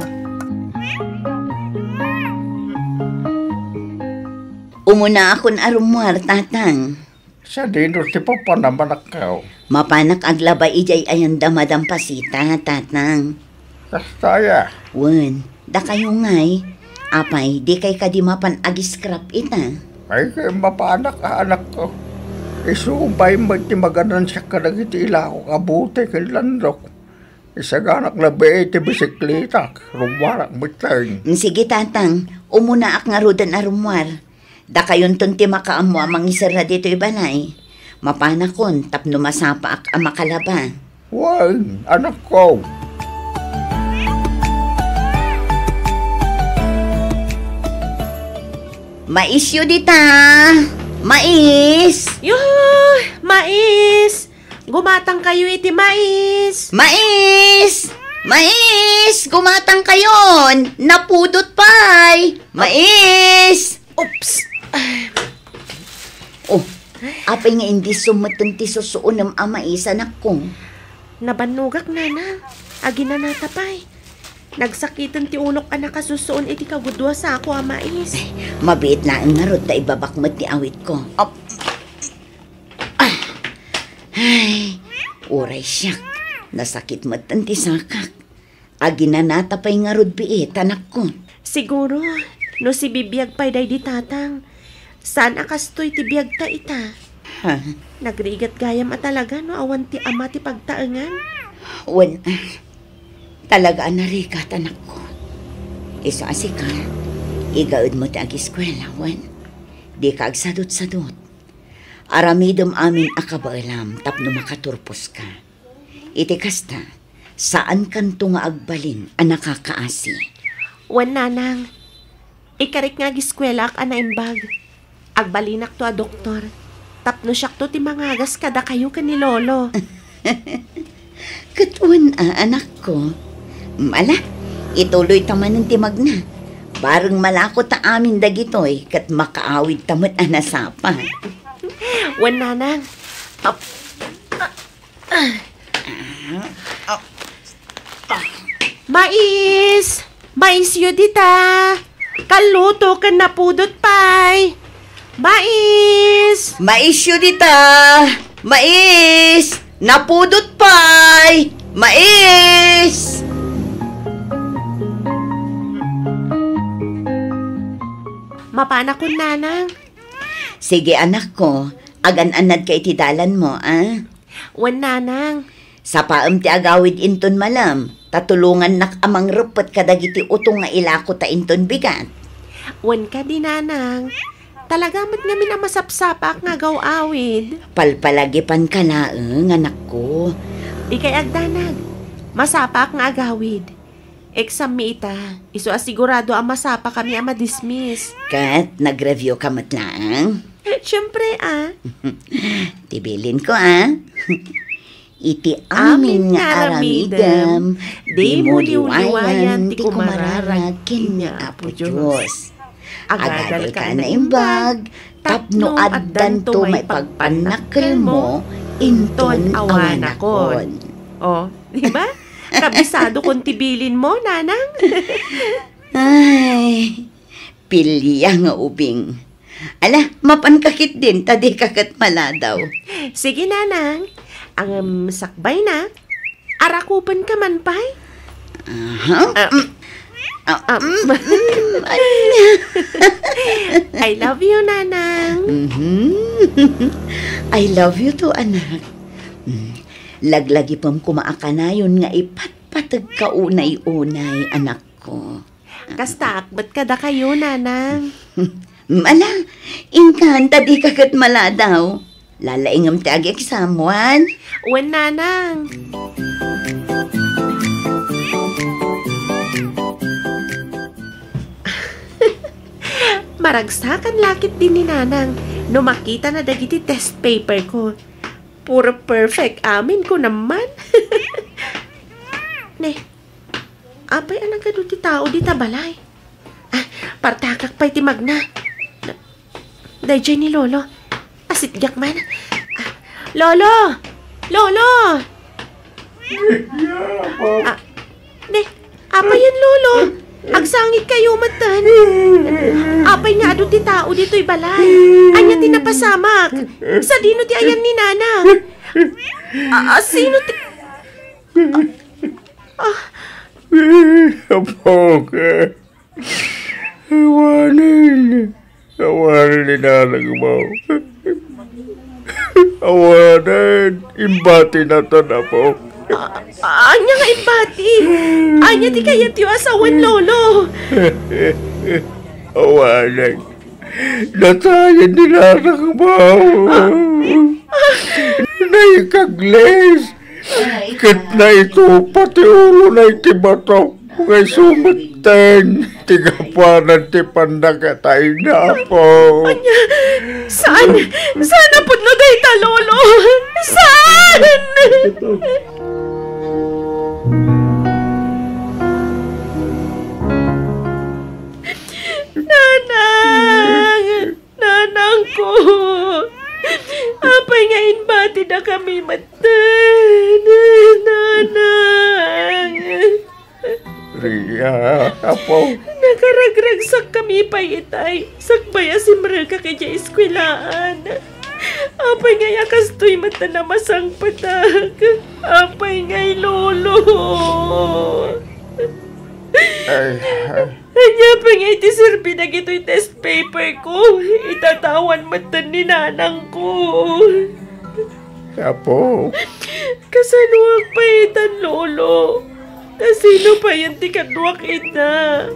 Umunaakon a rummuar, tatang. Sadino ti papanam, anakko? Mapanak aglaba idiay ayanda Madam Pasita, tatang. Kasta aya? Wen, dakayo ngay. Apay, dikay kadi mapan agiskrap ita? Ay, kay mapanak a, anakko. Isu pay met ti maganansiak kadagiti ilako a bote ken landok. Isaganak labi iti bisikletak, rummuarak metten. Mm, sige, tatang, umunaak ngaruden a rummuar. Dakayonton ti makaammo a mangiserra ditoy balay. Mapanakon tapno masapaak a makalaba. Wen, anakko. Maisyo dita! Mais! Yuhu! Mais! Gumatangkayo iti mais! Mais! Mais! Gumatangkayon! Napudot pay! Mais! Oops! Oh, apay nga indi sumeten ti susuonem a mais, anakko? Nabannogak, nanang. Aginanata pay. Nagsakiten ti ulok a nakasusuon iti kagudua sako a mais. Mabiit laeng ngarud ta ibabak met ti awitko. Op. Ah. Ay, uray siak. Nasakit met ti sakak. Aginanata pay ngarud biit, anakko. Siguro, no sibibiag pay daydi tatang, saan a kastoy ti biagta ita? Ha? Nagrigat gayam a talaga no awan ti ama ti pagtaengan? Wen, ah, talaga a narigat, anakko. Isu a sika, igaedmo ti agiskuela, wen, dika agsadutsadot. Aramidem amin a kabaelam tapno makaturposka. Iti kasta, saankanto nga agbalin a nakakaasi. Wen, nanang, ikarik nga agiskuelaak a naimbag. Agbalinakto a doktor, tapno siakto ti mangagas kadakayo ken ni Lolo. Ket wen a, anakko. Ala, ituloyta manen ti magna. Bareng malako ta amin dagitoy ket makaawidta met a nasapa. Wen, nanang. Ap-, Mais! Maisyo dita! Kalluto ken napudot pay! Mais! Maisyo dita! Mais! Napudot pay! Mais! Mapanakon, nanang. Sige, anakko. Agan-annadka iti dalanmo, a? Wen, nanang. Sapaem ti agawid inton malem, ta tulongannak a mangreppet kadagiti utong nga ilakota inton bigat. Wen kadi, nanang. Talaga met ngamin a masapsapaak nga agaw-awid. Palpalagipanka laeng, anakko. Dikay agdanag. Masapaak nga agawid. Exam mi ita. Isu a sigurado a masapakami a madismiss. Ket nag-review ka met laeng? Siempre, a. Ti bilinko, a. Iti amin nga aramidem, dimo liwliwayan ti kumararag ken ni Apo Dios. Agadalka a naimbag, tapno addanto maipagpannakkelmo inton awanakon. O, di ba? Kabisadokon ti bilinmo, nanang. Ay, pilia nga ubing. Ala, mapanka ketdin, ta dika ket maladaw. Sige, nanang. Ngem sakbayna, arakupenka man pay? Aha. Ah, mm. Ah, ah, mm, mm, mm. I love you, nanang. Mhm. I love you too, anak. Mm. Laglagipem koma a kanayon nga ipatpategka unay-unay, anakko. Kastaak met kadakayo, nanang. Ala, inkan, ta dika ket maladaw. Lalaingem ti agi-exam, wen? Wen, nanang. Maragsakan la ketdi ni nanang no makitana dagiti test paper ko. Puro perfect amin, kunam man. Ne, apay a nagadu ti tao dita balay? Ah, partakak pay ti magna. Da-, daydiay ni Lolo. Asitgak man. Ah, Lolo! Lolo! Ah, ne, apay yan, Lolo? Agsangit kayo matan. Apay nga adu ti tao ditoy balay? Anya ti napasamak? Sadino ti ayan ni Nana? Ah, ah, sino ti, ah, ah. Apo ka. Awanen. Awanen ni nanang mo. Awanen. Imbati natan, apo. A-, anya nga imbati? Anya ti kayatyo a sawen, Lolo? Awanen. Natayen ni nanang mo. Naikaglis. Ket naitupa ti ulona iti bato. Nga isu metten ti gapuanan ti pannakatayna, Apo. Ania? Saan? Saan a pudno dayta, Lolo? Saan? Nanang! Nanangko! Apay nga imbatidakami metten, Nanang? Ria, Apo. Nakaragragsakkami pay itay, sakbay a simrek idiay eskuelaan. Apay ngay a kastoy metten a masangpetak? Apay ngay, Lolo? Ay, ay. Ania pay ngay ti serbi dagitoy test paper ko? Itataw awan metten ni nanangko. Apo. Kasanoak pay itan, Lolo? Kasino payen ti kaduak ita?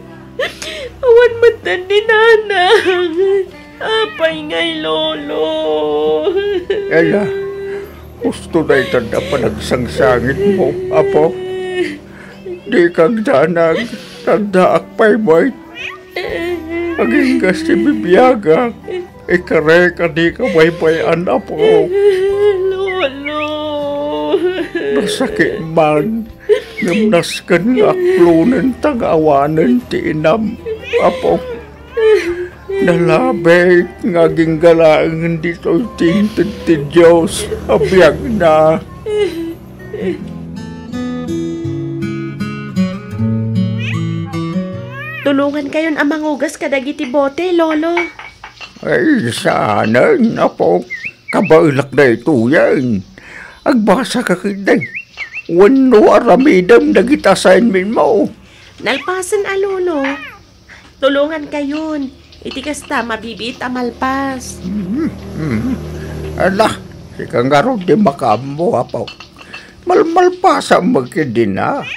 Awan metten ni nanang. Apay ngay, Lolo? Ala, husto dayta a panagsangsangitmo, Apo. Dika agdanag, addaak pay met. Agingga ti bibiagak, ikarek a dika baybay-an, Apo. Lolo. Nasakit man, ngem nasken nga aklonenta nga awanen ti inam, Apo. Nalabit nga agingga laeng ditoy ti inted ti Dios a biagna. Tulongankayon a mangugas kadagiti bote, Lolo. Ay, saanen, Apo. Kabaelak daytoyen. Agbasaka ketdi. Wenno aramidem dagiti assignmentmo. Nalpasen a, Lolo. Tulongankayon. Iti kasta, mabibiit a malpas. Mhm, mhm. Ala, sika ngarud ti makaammo, Apo. Malmalpasam met ketdin a.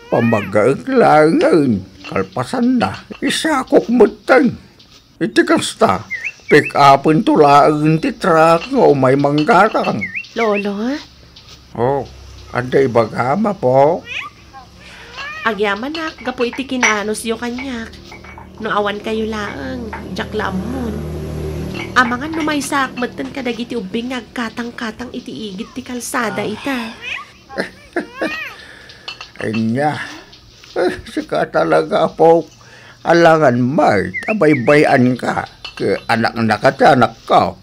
Pamaggaek laengen, kalpasanna, isakok metten. Iti kasta, pick-upento laeng ti truck nga umay manggatang. Lolo? Oh, adda ibagam, Apo? Agyamanak gapu iti kinaanusyo kaniak. No awankayo laeng, diak la ammon. Amangan no maysaak metten kadagiti ubbing nga agkatangkatang iti igid ti kalsada ita. Ania? Eh, sika talaga, Apo. Alangan met a baybay-anka ket anaknaka ti anakko.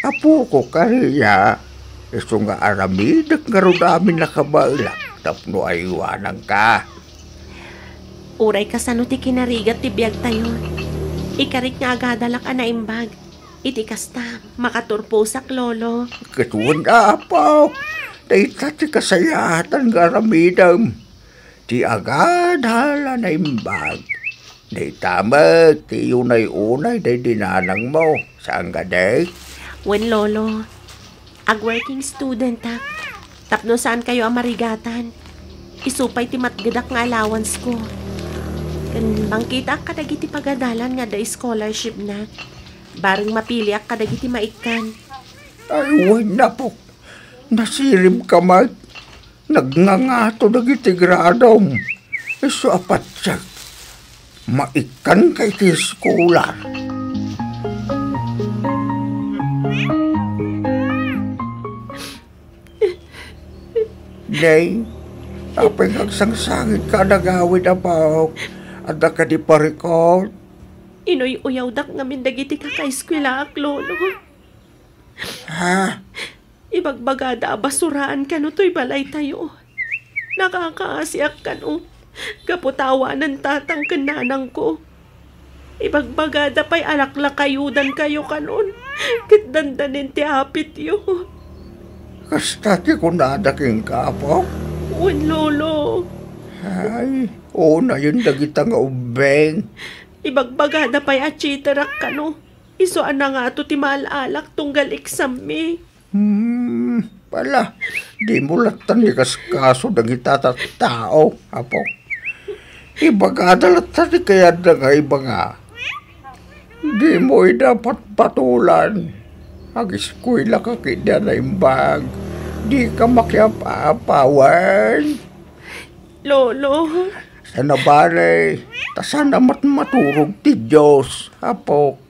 Apoko, Ria, isu nga aramidek ngarud amin a kabaelak tapno aywananka. Uray kasano ti kinarigat ti biagtayo, ikarik nga agadalak a naimbag. Iti kasta, makaturposak, Lolo. Ket wen, Apo, dayta ti kasayaatan nga aramidem. Ti agadal a naimbag. Dayta met ti unay-unay daydi nanangmo, saan kadi? Wen, Lolo. Ag-working studentak. Tapno saankayo a marigatan. Isu pay ti matgedak nga allowance ko. Ken bangkitaak kadagiti pagadalan nga adda scholarship na. Bareng mapiliak kadagiti maikkan. Ay, wen, Apo. Nasiribka met. Nagngangato dagiti gradom. Isu a patiek, maikkanka iti eskolar. Nay, apay nga agsangsangitka a nagawid, Apo? Adda kadi parikut? Inuy-uyawdak ngamin dagiti kakaeskuelaak, Lolo. Ha? Ibagbagada a basuraan kano toy balaytayo. Nakakaasiak kano, gapu ta awanen tatang ken nanangko. Ibagbagada pay a laklakayudankayo kanon, ket dandanin ti apityo. Kasta ti kunada kenka, Apo? Wen, Lolo. Ay, unayen dagita nga ubbing. Ibagbagada pay a cheaterak kano. Isu a nangato ti maal-alak tunggal exam-mi. Hmm, ala, dimo latta ni kaskaso dagita tattao, Apo. Ibagada latta ti kayatda nga ibaga. Dimo ida patpatulan. Agiskuelaka ketdi a naimbag. Dika makiap-apawan. Lolo, Ta nabali, ta saan a matmaturog ti Dios, Apok.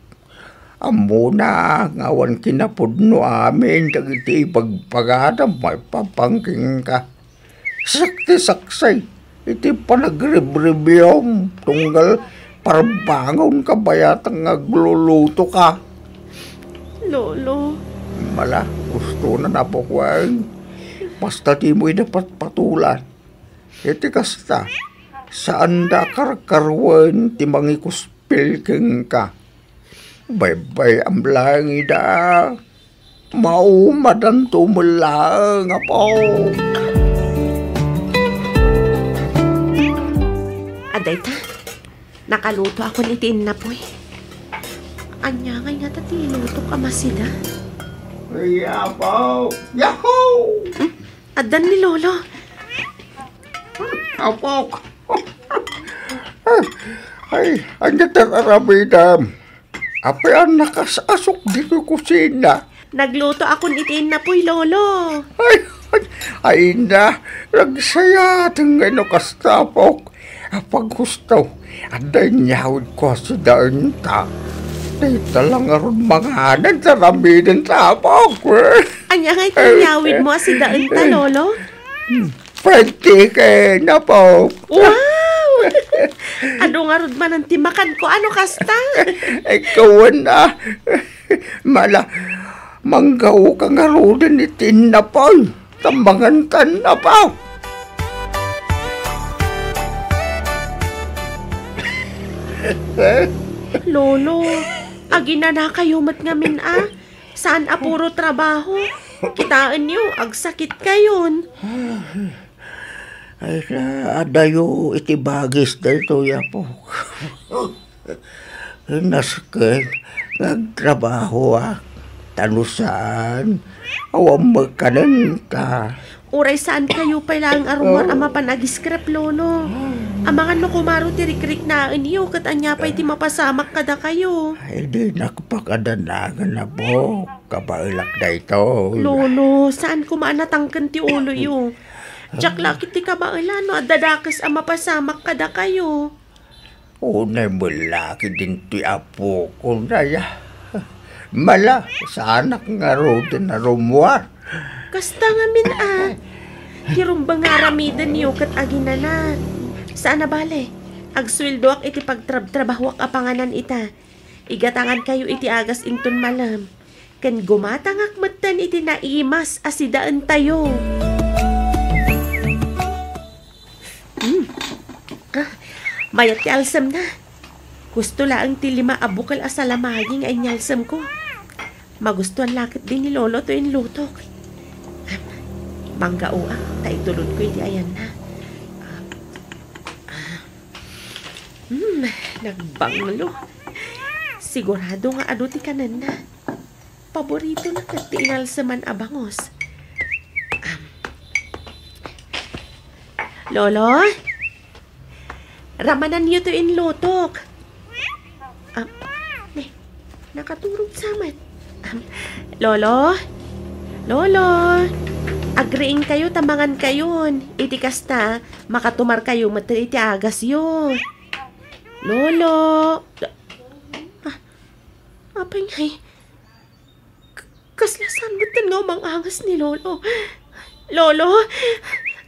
Ammona nga awan kinapudno amin dagiti ibagbagadam maipapan kenka. Siak ti saksi iti panagribribiam tunggal parbangonka bayat nga aglulutoka. Lolo. Mala, gusto na napukuan. Basta dimo ida patpatulan. Iti kasta, saanda karkaruen ti mangikuspil kenka. Baybay-am laeng ida. Maumadanto met laeng, Apo. Adda ita, nakalutoakon iti innapoy. Ania ngay ngata ti ilutok a masida? Ay, Apo! Yahoo! Hmm? Addan ni Lolo. Apok. Ay, ania ti ar-aramidem? Apay a nakas-asok ditoy kusina? Naglutoakon iti innapoy, Lolo. Ay, ay, ay na, nagsayaten nga no kasta, Apok. Apaghusto, adda inyawidko a sidaenta. Dayta la ngarud manganen ti aramidenta, Apok. Ania ngay ti inyawidmo a sidaenta, Lolo? Fried chicken, Apok. Wow! Adu ngarud manen ti makanko a no kasta? Ay, kawan a. Mala, manggaoka ngaruden iti innapoy. Tambangantan, Apo. Lolo, aginanakayo met ngamin a. Saan a puro trabaho. Kitaenyo, agsakitkayon. Ay, adayo iti bagis daytoy, Apo. Nasken nga agtrabahoak, ta no saan, awan met kanenta. Uray saankayo pay laeng a rummuar a mapan agiskrep, Lolo. Amangan no kumaro ti rikriknaenyo, ket ania pay ti mapasamak kadakayo? Ay, dinak pakadanagan, Apo. Kabaelak daytoy. Lolo, saan koma a natangken ti uloyo. Diak la ket ti kabaelan no adda dakes a mapasamak kadakayo. Unay met la ket ditoy, Apo, kunaya. Mala, saanak ngaruden a rummuar. Kasta ngamin a. Ti rumbeng nga aramidenyo ket aginana. Saan a bale, agsueldoak iti pagtrabtrabahoak a panganan ita. Igatangankayo iti agas inton malem. Ken gumatangak metten iti naimas a sidaentayo. Mm. Ah, mayat ti alsemna. Husto laeng ti lima a bukel a salamagi nga inyalsemko. Magustuan la ketdi ni Lolo toy inlutok. Am, manggaoak ta itulodko iti ayanna. Ah, ah. Hmm, nagbanglo. Sigurado nga adu ti kanenna. Paboritona ket ti inalseman a bangus. Am. Lolo? Ramananyo to inlutok. Am, ne, nakaturog sa met. Am, Lolo? Lolo? Agriingkayo ta mangankayon. Iti kasta, makatumarkayo met iti agasyo. Lolo? Ah, apay ngay? K-, kasla saan metten nga umang-angas ni Lolo? Lolo?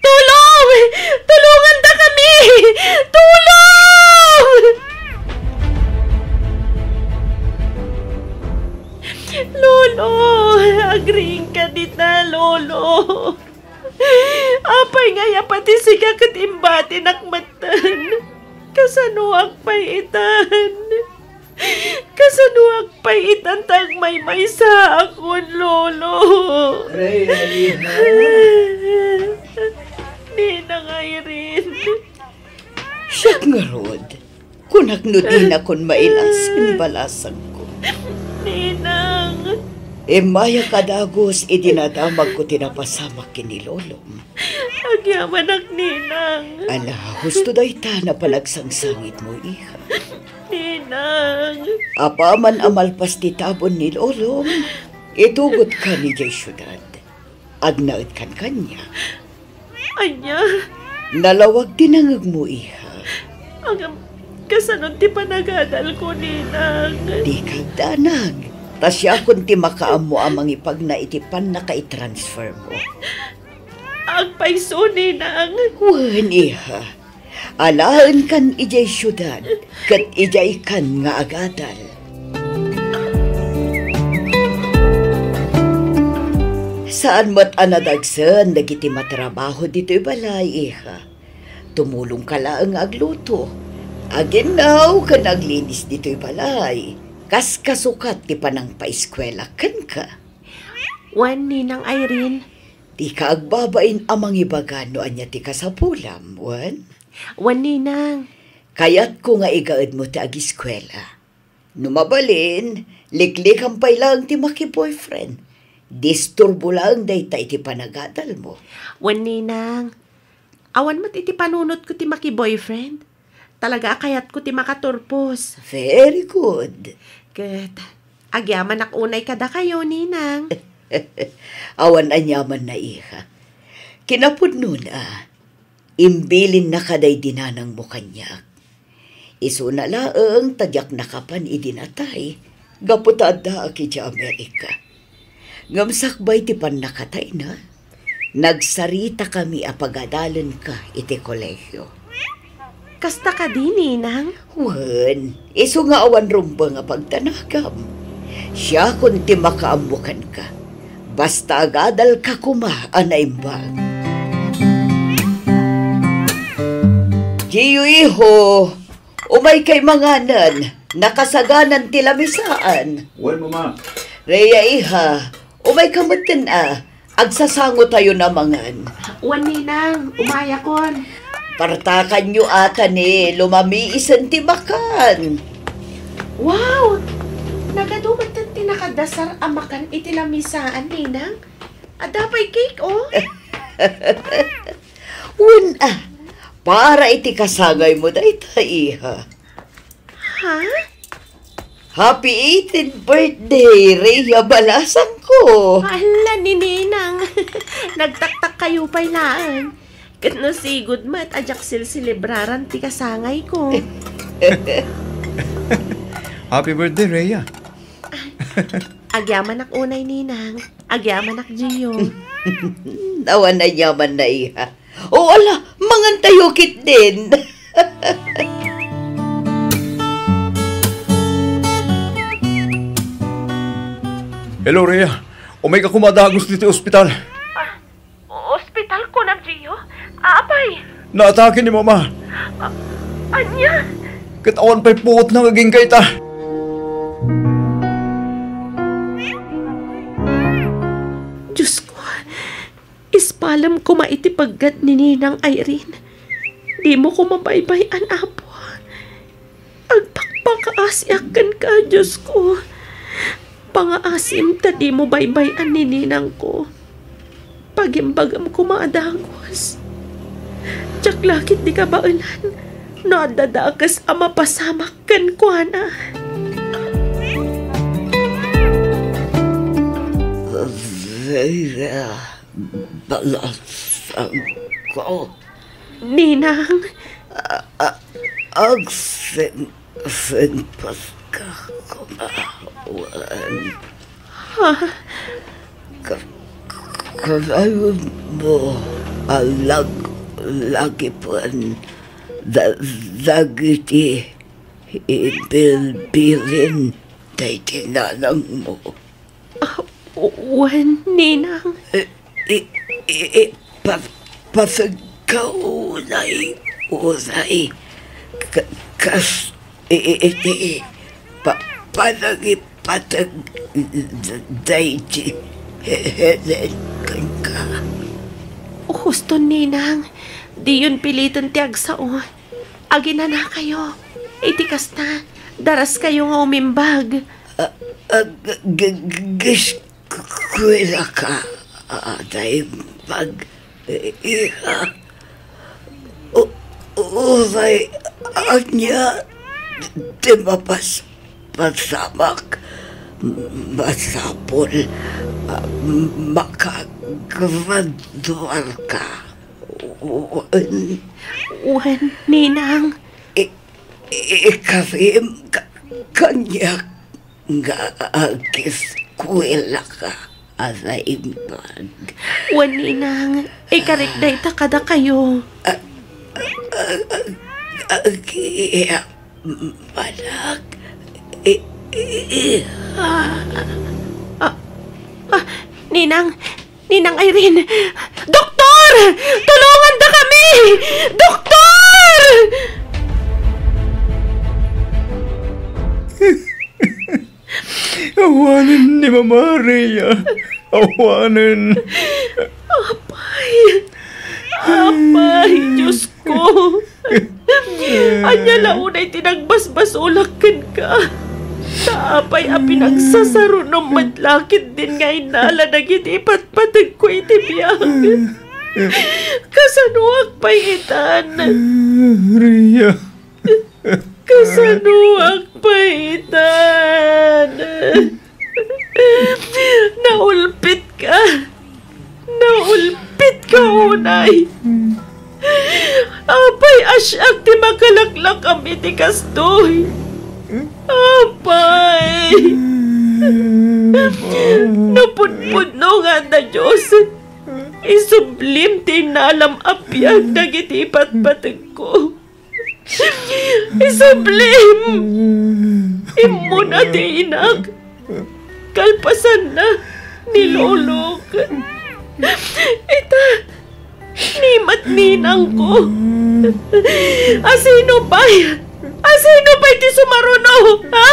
Tulong! Tulongandakami! Tulong! Lolo! Agriingka dita, Lolo! Apay ngay a pati sika ket imbatinak metten? Kasanoak pay itan? Kasanoak pay itan ta agmaymaysaakon, Lolo? Rey, Rey, ha? Ninang Irene. Siak ngarud. Kunak no dinakon mailas ken balasangko. Ninang! Immayak a dagus idi nadamagko ti napasamak ken ni Lolom. Agyamanak, Ninang. Ala, husto dayta a panagsangsangitmo, iha. Ninang! Apaman a malpas ti tabon ni Lolom, itugotkan idiay siudad. Agnaedkan kaniak. Ania? Nalawag ti nangngegmo, iha. Ngem, kasano ti panagadalko, Ninang? Dika agdanag. Ta siakon ti makaammo a mangipagna iti pannakaitransfermo. Agpayso, Ninang. Wen, iha. Alaenkan idiay siudad, ket idiaykan nga agadal. Saan met a nadagsen dagiti matrabaho ditoy balay, iha. Tumulongka laeng nga agluto, aginnaw ken aglinis ditoy balay. Kas kasukat ti panangpaeskuela kenka. Wen, Ninang Irene. Dika agbabain a mangibaga no ania ti kasapulam, wen? Wen, Ninang. Kayatko nga igaedmo ti agiskuela. No mabalin, liklikam pay laeng ti maki-boyfriend. Disturbo laeng dayta iti panagadalmo. Wen, Ninang. Awan met iti panunotko ti maki-boyfriend. Talaga a kayatko ti makaturpos. Very good. Ket agyamanak unay kadakayo, Ninang. Awan aniamanna, iha. Kinapudnona, imbilinnaka daydi nanangmo kaniak. Isuna laeng ta diak nakapan idi natay, gapu ta addaak idiay Amerika. Ngem sakbay ti pannakatayna, nagsaritakami a pagadalenka iti kolegio. Kasta kadi, Ninang? Wen, isu nga awan rumbeng a pagdanagam. Siakon ti makaammo kenka. Basta agadalka koma a naimbag. Gio, iho, umaykay manganen, nakasaganan ti lamisaan. Wen, Mama. Rhea, iha, umayka metten a, agsasangotayon a mangan. Wen, Ninang, umayakon. Partakanyo a ta ni lumamiisen ti makan. Wow! Nagadu metten ti nakadasar a makan iti lamisaan, Ninang. Adda pay cake, oh. Wen, a, para iti kasangaymo dayta, iha. Ha? Happy eighteenth birthday, Rhea Balasangko! Hala, ni Ninang. Nagtaktakkayo pay laeng. Ket no sigud met a diak silselebraran ti kasangayko. Happy birthday, Rhea. Agyamanak unay, Ninang. Agyamanak, Gio. Awan aniamanna, iha. O, ala, mangantayo ketdin. Hello, Rhea. Umayka koma dagus ditoy ospital. Ah, ospital, kunam, Gio? Apay? Naatake ni Mama. Ah, ania? Ket awan pay puotna nga agingga ita. Diosko, ispalem koma iti pegget ni Ninang Irene. Dimo koma baybay-an, Apo. Agpakpakaasiak kenka, Diosko. Pangaasim ta dimo baybay-an ni ninangko. Pagimbagam koma a dagus. Diak la ketdi kabaelan no adda dakes a mapasamak kenkuana. Vera Balasangko. Ninang. A-, a-, agsen-, senpaska koma, wen. Ha? Ka-, kanayon mo a lag-, lagipen da-, dagiti ibilbilin daydi nanangmo. Ah, wen, Ninang. I, i, i, i, pa-, pasagkaw unay, unay. Ka-, kas, i, i, iti, pa-, panangipateg d-, daydi He-, Helen kenka. Husto, Ninang. Diyon piliten ti agsao. Aginanakayo. Iti kasta, daraskayo nga umimbag. A-, ag-, g-, g-, gis-, kuelaka, a-, a-, naimbag, iha. U-, uray ania ti mapas-, pasamak, masapul a makagraduarka. Wen. Wen, Ninang. I-, Ikarim ka kaniak nga ageskuelaka a naimbag. Wen, ninang, ikarik dayta kadakayo. Ag-, ag-, ag-, agiak manak. I-, i-, i-, ah. Ah, ah, ninang, Ninang Irene! Doktor! Tulongandakami! Doktor! Awanen ni Mama Rhea. Awanen. Apay! Apay, Diosko! Ania la unay ti nagbasbasolak kenka? Ta apay a pinagsasarunom met la ketdin nga innala dagiti ipatpategko iti biag? Kasanoak pay itan? Rhea. Kasanoak pay itan? Naulpitka. Naulpitka unay. Apay a siak ti makalaklakam iti kastoy? Apay! Napudpudno nga adda Dios, isublim ti innalam a biag dagiti ipatpategko. Isublim! Immuna ti inak. Kalpasanna, ni lolok. Ita, ni met ninangko. Asino pay? Asino pay ti sumaruno? Ha?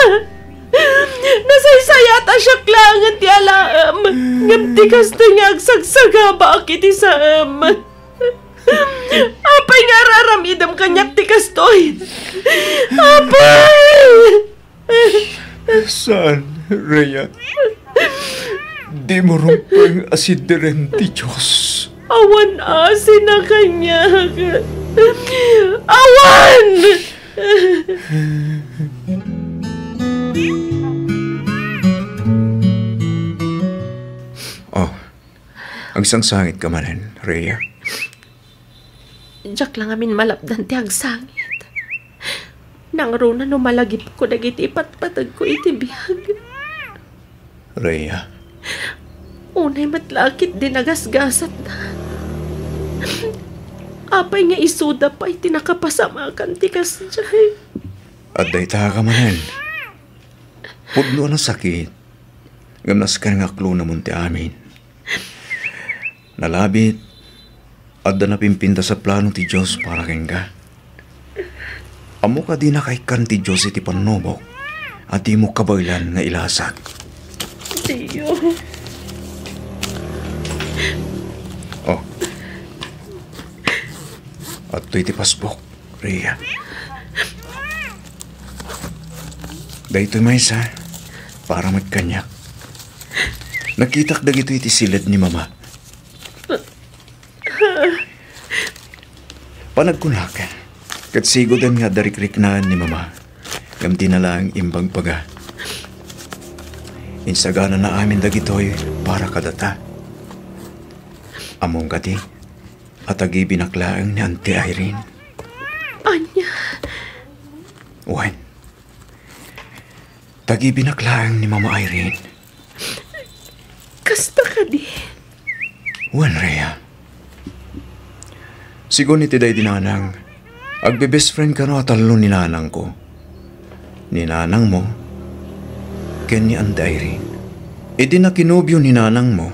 Nasaysayat a siak laengen ti alaem, ngem ti kastoy nga agsagsagabaak iti saem. Apay nga ar-aramidem kaniak ti kastoy? Apay! Saan, Rhea. Dimo rumbeng a sidderen ti Dios. Awan asina kaniak. Awan! Oh, agsangsangitka manen, Rhea? Diak la ngamin malapdan ti agsangit. Nangruna no malagipko dagiti ipatpategko iti biag. Rhea. Unay met la a ketdi nagasgasatda. Apay nga isuda pay ti nakapasamakan ti kasdiay? Adda ita ka manen. Pudno a nasakit. Ngem nasken nga aklonamon ti amin. Nalabit, adda napimpintas a plano ti Dios para kenka. Ammok a dina kaikkan ti Dios iti pannubok a dimo kabaelan nga ilasak. Dio. Oh. Adtoy ti pasbok. Rhea. Daytoy maysa, para met kaniak. Nakitak dagitoy iti siled ni Mama. Panagkunak, ket sigoden nga adda rikriknaan ni Mama, ngem dina laeng imbagbaga. Insaganana amin dagitoy para kadata. Ammom kadi a tagibinak laeng ni Auntie Irene? Ania? Wen, tagibinak laeng ni Mama Irene. Kasta kadi? Wen, Rhea. Sigun iti daydi nanang, agbe-best friend kano a tallo ni nanangko. Ni nanangmo, ken ni Auntie Irene. Idi nakinobio ni nanangmo,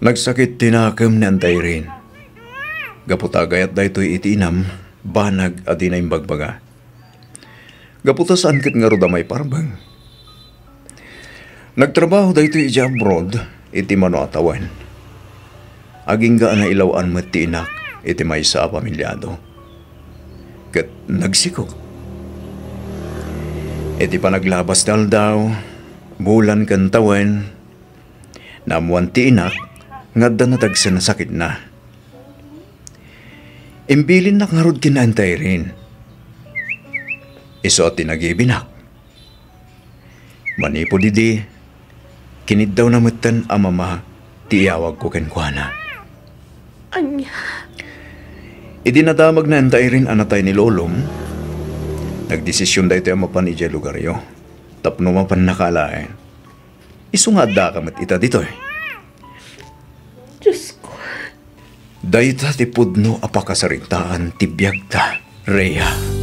nagsakit ti nakem ni Auntie Irene. Gapu ta agayat daytoy iti inam, banag a dina imbagbaga. Gapu ta saan ket ngarud a maiparbeng. Nagtrabaho daytoy idiay abroad iti mano a tawen. Agingga a nailaw-an met ti inak iti maysa a pamiliado. Ket nagsikog. Iti panaglabas ti aldaw, bulan ken tawen, naammoan ti inak nga adda nadagsen a sakitna. Imbilinnak ngarud ken ni Auntie Irene. Isu a tinagibinak. Manipud idi, kiniddawna metten a Mama ti iyawagko kenkuana. Ania? Idi nadamag ni Auntie Irene a natay ni lolom, Nagdesisyon daytoy a mapan idiay lugaryo tapno mapannaka laeng. Isu nga addaka met ita ditoy. Diyos ko. Dayta ti pudno a pakasarintaan ti biagta, Rhea.